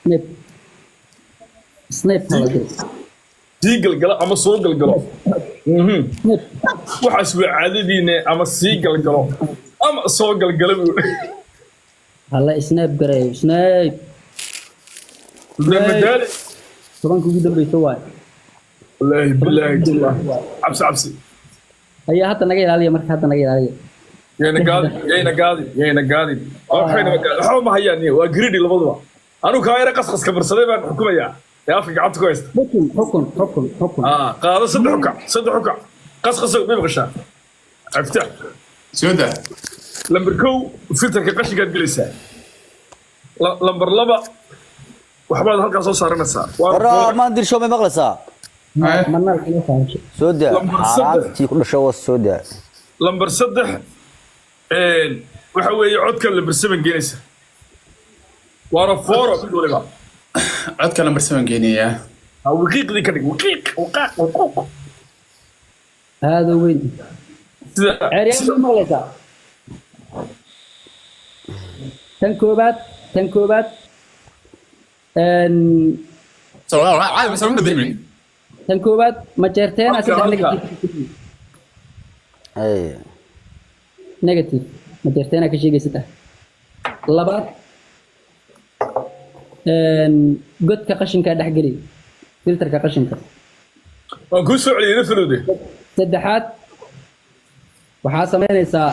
Snipe, snipe hala diro. Sii galgalo ama soo galgalo. Snipe. Waxaas waa caadadiine, ama sii galgalo ama soo galgalo buu. Hala snipe gareeyo, snipe. Madaali. 10-ka ugu dambeysa waay. Wallaahi bilaahi tallaahi, cabsi cabsi. Ayaa hadda naga ilaaliya marka, hadda naga ilaaliya. Yayna gaadin, yayna gaadin, yayna gaadin. Waxayna gaadin, waxba ma hayaan niyo, waa greedy labaduba. Anigu kaa yara qasqaska barsaday baan xukumayaa ee afka gacanta ku haysta. Xukun, xukun, xukun, xukun. Ah, qaado saddex ukac, saddex ukac. Qasqaso may maqashaa, Cabdifitaax? Soo daa. Lambar 1, filterka qashinkaad gelaysaa. Lambar 2, waxbaad halkaa soo saaranaysaa. Waraa maan dirsho, may maqlaysaa? Manaal kama fahamsho. Soo daa. Lambar 3. Xaaraantii ku dhasho waa soo daa. Lambar 3 waxa weeye codka lambar 7 geenaysa, waana fooro mid waliba. Codka lambar 7 geenayaa. Ha wiqiiqdii ka dhig, wiqiiq, wiqaaq, wuquuq. Aada u weyn. Sida Ceeryaan, ma maqlaysaa? Tan koobaad, tan koobaad, tan koobaad ma jeerteena Halka, saddex halka. Negative. Ay. Negative ma jeerteena ka sheegay. Saddex labaad, godka qashinka dhex geli, filterka qashinka. Waan kuu soo celiyey nafalowde. Saddexaad waxaa samaynaysaa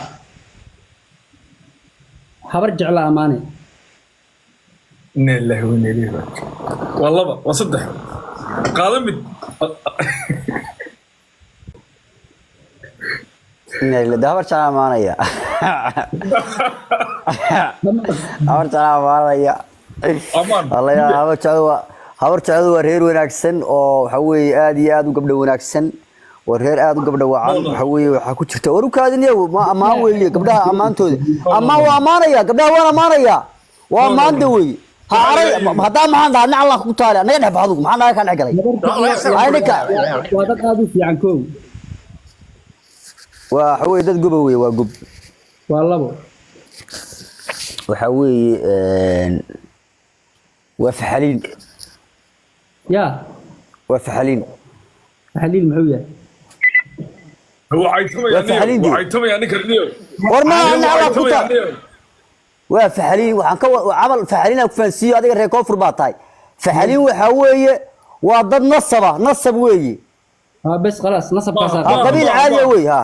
Habar Jecla amaane. Inna lillahi wa inna ilayhi raaji'uun. Waa laba, waa saddex, qaado mid. Inna lillahi, Habar Jeclaa amaanaya, Habar Jeclaa amaanaya. Amaan. Wallahi Habar Jecladu waa, Habar Jecladu waa reer wanaagsan oo waxa weeye aad iyo aad u gabdho wanaagsan, waa reer aad u gabdho wacan. Waxa weeye waxaa ku jirta war u kaadinayo ma ammaan weeye gabdhaha, ammaantooda ammaan waa ammaanaya, gabdhaha waan ammaanaya, waa ammaanta weeye. Ha aray haddaa, maxaan dhahaa nin Allah ku taale naga dhex baxdu, maxaa naga kaa dhex galay? Ay ninka. Waa dad aada u fiican, kow. Waa waxa weeye dad goba weeye, waa gob. Waa labo. Waxa weeye waa faxaliin. Yaa? Waa faxaliin. Taxliil muxuu yahay? Waxay Waa faxaliin dee. Waxay tamayaan ninka niyo. War ma nin Allah ku tamayaan taale niyo. Waa faxaliin, waxaan ka camal faxaliin aan ku fahansiiyo, adiga reer koonfur baa tahay. Faxaliin waxaa weeye waa dad nasaba, nasab weeye. Aa bes, khalaas, nasabkaasaa. Ha, qabiil caadiya wey ha.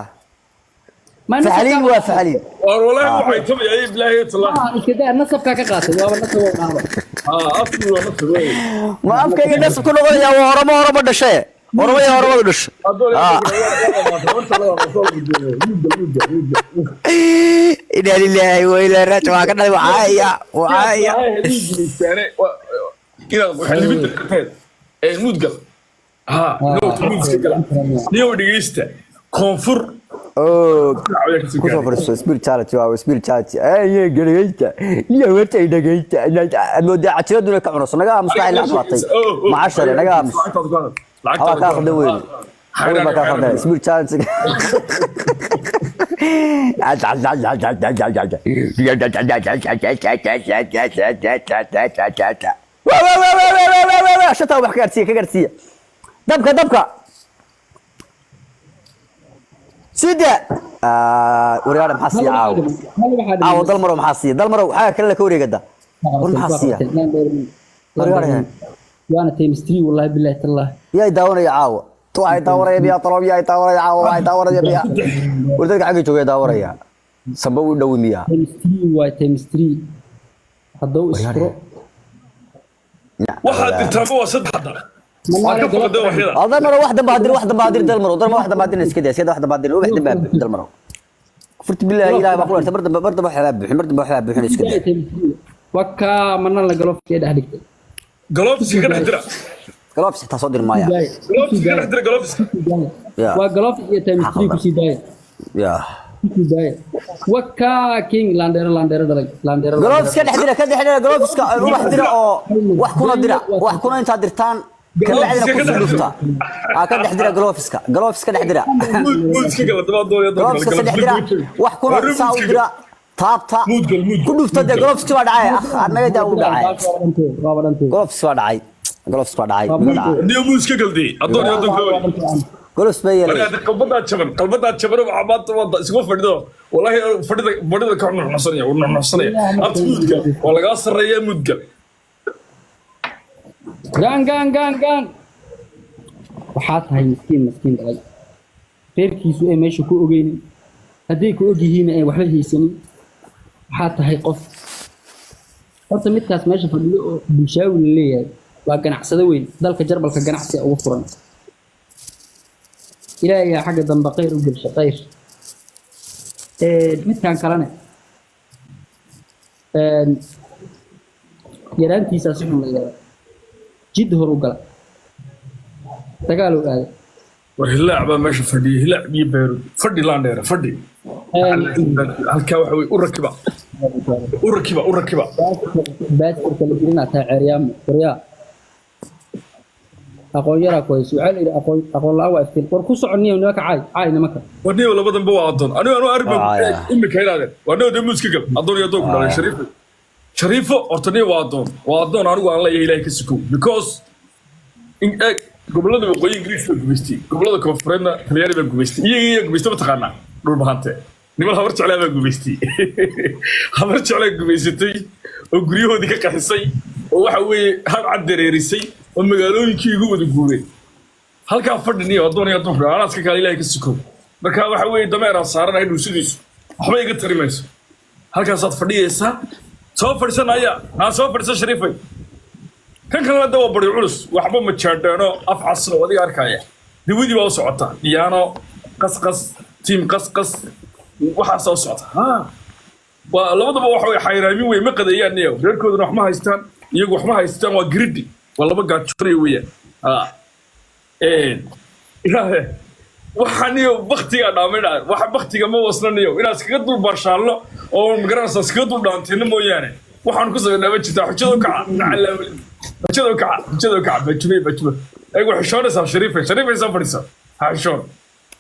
Ma faxaliin waa faxaliin. War wallahi waxay tamayaan, bilaahi tallah. Iska daa, nasabkaa ka qaatay, waaba nasab oo dhaaba. Ah, afku waa nafsi weey. Ma afkayga nasab ku noqonaya? Waa Oromo, Oromo dhashe, Oromo iyo Oromadu dhashe. Inaa lilaahi wa inaa raaji, waxaa ka dhalay wacaaya wacaaya. Mudgal ha niyow, dhegeysta koonfur. Oo kusoo fadhiiso spirituality, waa spirituality ay dhegeysta niyo warta ay dhegeysta moodaa cajiraduna ka cunayso. Naga aamus, waxay lacag qaatay macashare, naga aamus, waxbaa kaa khaldan weyne, weyn baa kaa khaldan spirituality. Shata wax ka gaarsiiya, ka gaarsiiya dabka, dabka sida waryaadha. Maxaa siiya caawa? Caawa Dalmarow maxaa siiya? Dalmarow xaga kale ka wareegada, war maxaa siiya? Waryaadha. Waana times three, wallahi billahi tallah. Yaa daawanaya caawa? Waxay daawanaya miyaa talob? Yaa daawanaya caawa? Waxay daawanaya miyaa? War dadka xagga jooga daawanaya samba u dhowi miyaa? Times three waay, times three hadduu isfuro. Waxaad dirtaaba waa saddex hadda, waa ka foqda waxyada. Dalmaro wax dambe hadir, wax dambe hadir Dalmaro, Dalmaro wax dambe hadir, iska daa, iska daa, wax dambe hadir, wax dambe buuxin Dalmaro. Kufurta billahi, Ilaahay baa ku dhaartay, mar dambe, mar dambe wax buuxin, mar dambe wax buuxin, iska daa. Times three wakaa mana la galoofkee dhex dhigtay. Galofiska ka dhex dira. Galoof xitaa soo dir maaya. Galofiska ka dhex dira, galofiska. Ya. Waa galoof iyo times three, kusii daaya. Ya. Kusii daaya, wakaa king landheero, landheero dhalay, landheero. Galoof iska dhex dira, ka dhex dira galoofiska, ubax dira oo wax kuna dira, wax kuna intaad dirtaan kabacdina ku sii dhufta. Ha ka dhex dira galoofiska, galoofiska dhex dira. Muudka gala dabaa doonaya. Galoofiska dhex dira, wax kuna saa u dira. Taabta. Muudgal, muudgal, Ku dhufta dee muudgal. gloves baa dhacay. Ah, annaga daa u dhacay. Waaba dhantay. Gloves baa dhacay. Gloves baa dhacay. Waa Iga dhacay. Niyo muuska galdey addoon iyo addoon kala wari. Gloves baa yeelay. Marka qalbadaa jaban, qalbadaa jaban waxaa maanta waa isku fadhido. Wallahi fadhida fadhida ka nuxnuxsanaya, wuu nuxnuxsanaya. Abti muudgal waa lagaa sarreeyaa muudgal. Gaan gaan gaan gaan. Waxaa tahay miskiin miskiin dhalay. Reerkiisu ay meesha ku ogeynin. Hadday ku og yihiin ay waxba haysanin. Waxaa tahay qof. Horta midkaas meesha fadhiyo oo bulshaawi la leeyahay waa ganacsado weyn. Dalka Jarmalka ganacsiga ugu furan. Ilaahay yaa xagga dambe khayr u gelsha khayr. Midkaan kalena yaraantiisaa si xun la yeelay. Jid hor u gala. Dagaal u aaday. War hilaac baa meesha fadhiya, hilaac iyo beerud. Fadhi laan dheere, fadhi. Halkaa waxa weye u rakiba, u rakiba, u rakiba. Baasirka la gelinaa taa ceeryaamo waryaa aqoon yaraa ku hayso waxaa la yidhi aqoon aqoon la'aan waa iftiin war ku soconniyo nimanka caay caay nimanka. War niyo labadanba waa addoon. Anigu anu arrin baan Ah, imika ilaadeen. Waa niyo dee muuska gal. Addoon iyo addoon ku dhalay Shariifo. Shariifo horta niyo waa addoon. Waa addoon anigu aan leeyahay Ilaahay ka sukow. Because in eeg gobollada waqooyi Ingiriis baa gumaystay. Gobollada koonfureedna Talyaani baa gumaystay. Iyaga iyaga gumaystay ma taqaanaa dhul bahante. Niman habar jeclaa baa gumaystay. Habar jeclaa gumaysatay oo guryahoodii ka qaxisay oo waxa weeye har cad dareerisay oo magaalooyinkii igu wada guureen. Halkaa fadhin iyo addoon iyo addoon ku dhalay. Anaaska kaale Ilaahay ka sukow. Marka waxa weeye dameeraan saaranahay dhuusidiisu. Waxba iga tari mayso. Halkaasaad fadhiyeysaa. Soo fadhiisanaya. Aan soo fadhiisan Shariifay. Kan kalena hadda waa bari culus. Waxba ma jaadheeno af casno adiga arkaya. Diwadii baa u socota. Diyaano qasqas, tiim qasqas waxaasaa u socota. Haa. Waa labadaba waxa way xayraamin wey ma qadeeyaan niyow. Reerkooduna wax ma haystaan, iyagu wax ma haystaan waa giridi. Waa laba gaajoonaya weeyaan. Haa. Ilaahe waxaan iyo baktiga dhaaminaa waxa baktiga ma wasnaniyo inaad iskaga dul barshaalno oo magaranaysaa iskaga dul dhaantino mooyaane waxaan ku sameynaa ma jirtaa. Xujada u kaca nacalaa weli, xujada u kaca, xujada u kaca, bajube bajube eeg waxay xishoonaysaa Shariifay. Shariifay soo fadhiisa, ha xishoon.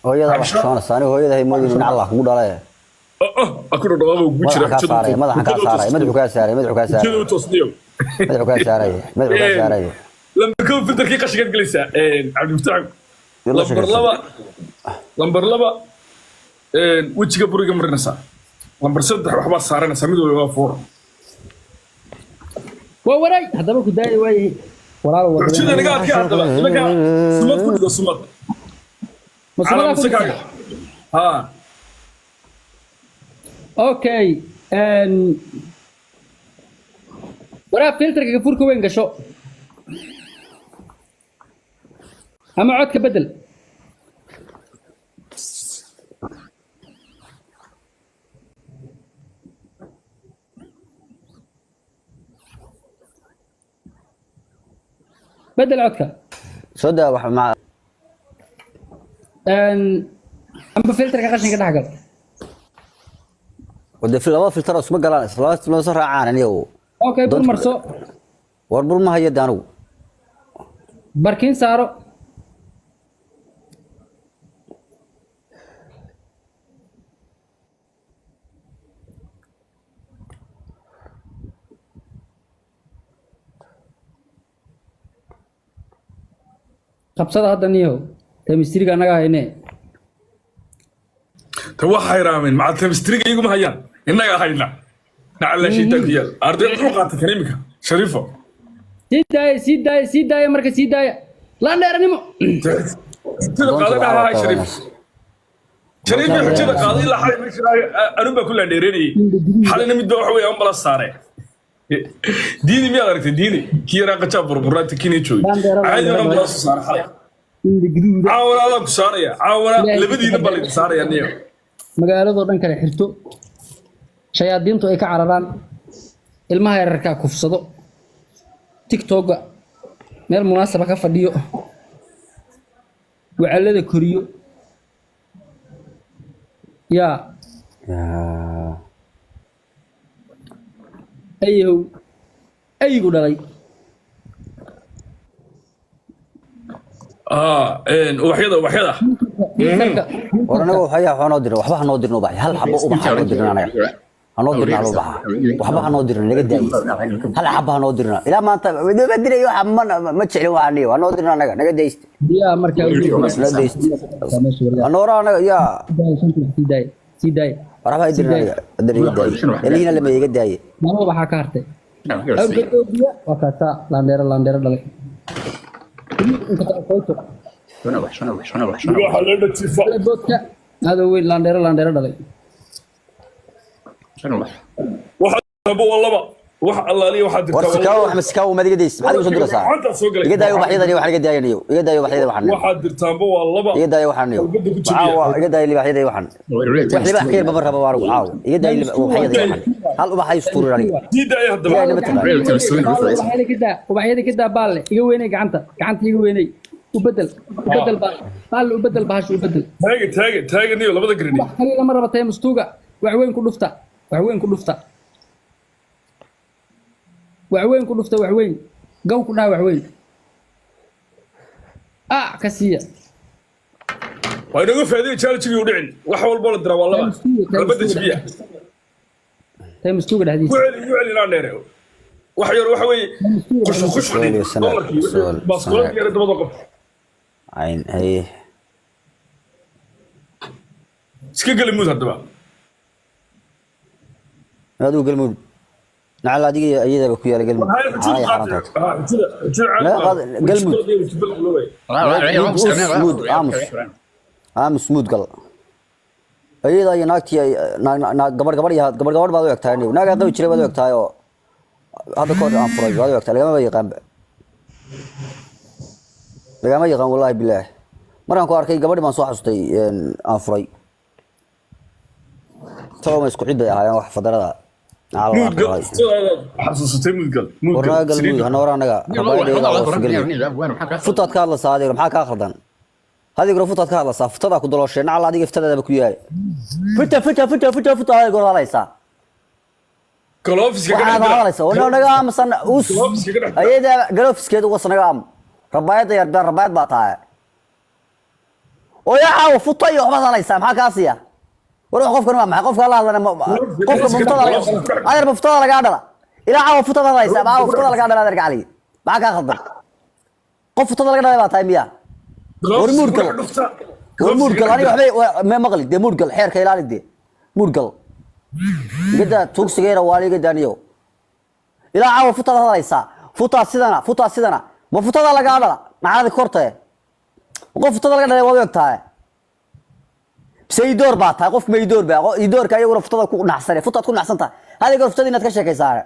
Hooyada wax xishoonaysa. Aniga hooyada hay moodin in Allah kugu dhalay. Oh oh aku dhadhawaaba ugu jira. Madaxa kaa saaraya, madaxa kaa saaraya, madaxu kaa saaraya, madaxu kaa xujada saaraya. U toosniyo. Madaxu kaa saaraya, madaxu kaa saaraya. Lambar kow filterkii qashinkaad gelaysaa Cabdifataax. Yalla Lambar sheekaysan. laba, lambar laba wejiga buriga marinaysaa. Lambar saddex waxbaa saaranaysaa, mid walba waa four. Waa waray haddaba ku daaya waayahay walaalo waa Xujada naga adkaa haddaba nimanka sumad ku dhigo sumad. Ma sumadaa ku calaamadsa kaaga dhigtaa? Haa. Okay, waraa filterka gafurka weyn gasho ama codka bedel. Bedel codka. Soo daa wax ma Amba filterka qashinka dhex gal. Wada fil laba filter oo isma galaan, isla laba soo raacaan aniga. Okay, bur marso. War bur ma hayo anigu. Barkin saaro. Qabsada hadda niyow temistriga annaga haynee. Ta wax xayraamin maca temistriga iyaguma hayaan, innaga hayna nacala shaytaan ku yaal arday muxuu qaatay kan imika Shariifo. Sii daaya, sii daaya, sii daaya, marka sii daaya laandheeranimo. Xujada qaada dhaha Shariif. Shariif xujada qaada ilaa xalay meesha anun baa ku laandheeranayay. Xalayna mid baa waxa weeye ambala saare. Diini miyaad aragtay? Diini kii yaraa qajaa burburnaanta kiina joogay. Laandheera, caadi baan laandheera. ambala soo saare xalay. Inda guduuda. Caawana adaan ku saaraya caawana labadiina baa laydin saaraya niyo. Magaaladoo dhan kale xirto, shayaadiintu ay ka cararaan, ilmaha yararkaa kufsado, tiktoka meel munaasaba ka fadhiyo, wacalada koriyo yaa. Yaa. Ayow aygu dhalay. Ubaxyada ubaxyada. Filterka. War anaga waxyaa waxba noo dirin, waxba hanoo dirin ubax, hal xabo ubax hanoo dirin anaga. Hanoo dirna hal ubaxa, waxba hanoo dirna, naga daayi, hal xaba hanoo dirna. Ilaa maanta ma dirayo waxa, ma jeclin waxaan niyo. Hanoo dirna anaga, naga daysta. Biyaha markaa Naga daysta, hanoora anaga yaa. Sii daay, sii daay. Waxba ha dirna anaga haddana, iga daaye elihiina lama iga daaye. Laba waxaa ka hartay awrka Ethiopia, waa kaasaa laandheero, laandheero dhalay inta kale qoyto. Waxaa loo dhatiifa. Boodka aadoo weyn, laandheero, laandheero dhalay. Waxaa waa laba wax allaaliya waxaa War dirtaa. Sikaawo wax ma sikaawo, maad iga daysta? Maxaad igu soo diraysaa? Gacantaa soo galay. Iga daayo ubaxyadan iyo waxaan, iga daayanayo, iga daayo ubaxyada waxaan. Waxaad dirtaanba waa laba. Iga daayo waxaan iyo Qalbada ku jabiya. caawa iga daayo libaxyada iyo waxaan, wax libax ka yar maba rabo anigu caawa. Iga daayo ubaxyada iyo waxaan, hal ubax ay istuurin aniga. Sii daaya haddaba. Ilaahay nama taqaan. Ubaxyada ka daa, ubaxyada ka daa. Baalle iga weynay, gacanta, gacanta iga weynay. U bedel, u bedel baalle, baalle u bedel, bahasha u bedel. Taaga, taaga, taaga niyo labada grini. Wax kaliya lama raba, taymustuuga wax weyn ku dhufta, wax weyn ku dhufta, wax weyn ku dhufta, wax weyn gaw ku dhaha, wax weyn ah ka siiya. Waa inaga faa'iiday challenge-gii u dhicin. Wax walbo la diraa waa laba. Qalbada jabiya. Taymustuuga Ku dhexdiisa. celi, ku celi ilaa dheere. Wax yar waxa weeye qushu qushu. Sool iyo sanaag, Dollarkii sool, baaskoolada sanaag. yar dabada qof. Cayn haye. Iska geli mute haddaba. Adigu galmudug nacal adiga iyo iyadaba ku yaala galmudug. Maxay xujada Maxaa qaatay? xaaraantaad? Ah, xujada, xujada Naga caadi. qaad- Galmudug. Mute, aamus, aamus, mute gal. Iyada iyo naagtii gabar, gabar iyo gabar, gabar baad u egtahay niyow. Naagaa qabi jiray baad u egtahay oo hadda kahor aan furay baad u egtahay. Lagama yaqaanba, lagama yaqaan, wallahi bilaahi. Markaan ku arkay gabadhi baan soo xasustay aan furay. Talow ma isku cid bay ahaayeen wax fadarada? Mute gal. Xasuusatay mute gal. Mute gal. Warnaga galmudug hanoora anaga rabaayadheeda oo galmudug. Futaad ka hadlaysaa adeer, maxaa kaa khaldan? Adiguna futaad ka hadlaysaa, futadaa ku dalooshay, nacal adiga iftadaadaba ku yahay. Futa, futa, futa, futa, futa, adiguna hadlaysaa. Galoofiska ka Waxaad dhex dira. hadlaysaa wana naga aamusan us. Galoofiska ka dhex dira. Ayada galoofiskeeda was naga aam. Rabaayada yar baa, rabaayad baa tahay oo yaa caawa futa iyo waxbaad hadlaysaa, maxaa kaa siiya? War wax qofkan waa maxay? Qofka la hadlana qofka muftada adeer, muftada lagaa dhala. Ilaa caawa futada hadlaysaa, caawa futada lagaa dhala. Adeer gacali, maxaa kaa khaldan? Qof futada laga dhalay baa tahay miya? War mute gal, war mute gal. Aniga waxbay ma maqli dee. Mute gal, xeerka ilaali dee. Mute gal, igada tuugsigeera waali, iga daaniyo. Ilaa caawa futada hadlaysaa, futaa sidana, futaa sidana, ma futada lagaa dhala? Nacaladi kortae, qof futada laga dhalay waad u egtahay mise idoor baa tahay? Qofka ma idoor baa? Idoorka iyaguna futada ku naxsane, futaad ku naxsan tahay. Hada goor futada inaad ka sheekaysaa,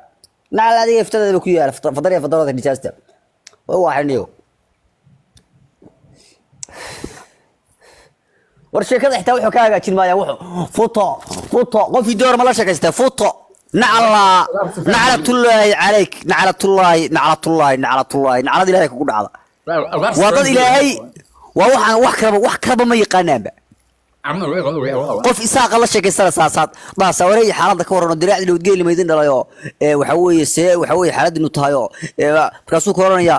nacal adiga futadaada ku yaala. Fadariya fadarada nijaasta waa waxaniyo. War sheekada xitaa wuxuu ka hagaajin maayaan. Wuxuu futo, futo, qof idoor ma la sheekaystay? Futo, nacala, naclatullaahi calayk, naclatullaahi, naclatullaahi, naclatullaahi, naclad ilaahay kugu dhacda. Waa dad ilaahay, waa waxaan wax kalaba, wax kalaba ma yaqaanaanba. Qof isaaqa la sheekaysana saasaad dhaasa. Wareey, xaaladda ka waran oo diraacdii nabadgeli maydin dhalayoo waxa weeye, see waxa weeye xaaladdiinu tahay oo markaasuu ka oranayaa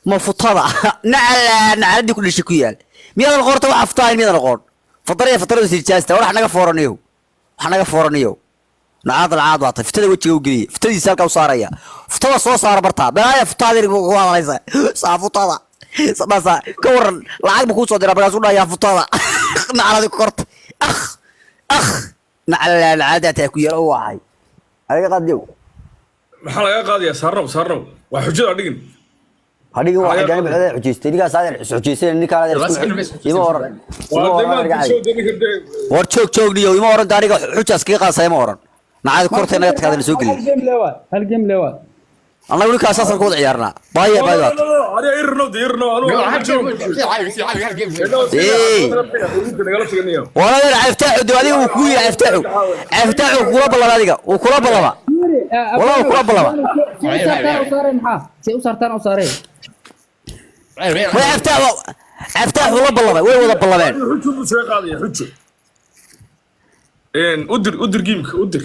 ma futada? Nacala, nacaladii ku dhashay ku yaal. Miyaadan qoorta wax aftahayn? Miyaadan aqoon fadaraya fadarada sijaasta? War wax naga fooraniyo, wax naga fooraniyo. Nacalada lacaad baa tahay. Futada wejiga u geliya, futadiisa halkaa u saaraya, futada soo saara bartaa balaaya. Futaada ku hadlaysa saa, futada sadhaasa ka waran. Lacag ma kuu soo diraa? Markaasuu dhahayaa futada nacaladi korta. Akh, akh, nacala, nacaladaa taa ku yara u ahay adiga qaadiyow. Maxaa laga qaadayaa? Saarnow, saarnow, waa xujada dhigin. Hadhigin waa xajaanib codee xujaystay ninkaas adeer xujaystay ninkaan adeer ima oran, ima Waa oran dee aniga maanta cali. soo dee ninka dee. War joog, joogniyow, ima oran aniga xujaas kaga qaadsa, ima oran. Nacaladi kortay naga tagaadana soo geliyay. Hal game lewa, hal game lewa. Annagu ninkaas saasaan ku wada ciyaarnaa. Baaya baay baat. Aniga irnow dee, irnow anugu. Wala yar caftaaxu de adiga uu kugu yiri caftaaxu, caftaaxu kula ballama, adiga uu kula ballama. Walaa kula ballama. Si u saartaan u saareen, maxaa si u saartaan u saareen? Way caftaaxu, caftaaxu la ballamay, way wada ballameen. Xujo buu soo qaadaya xujo. Udir, udir giimka udir.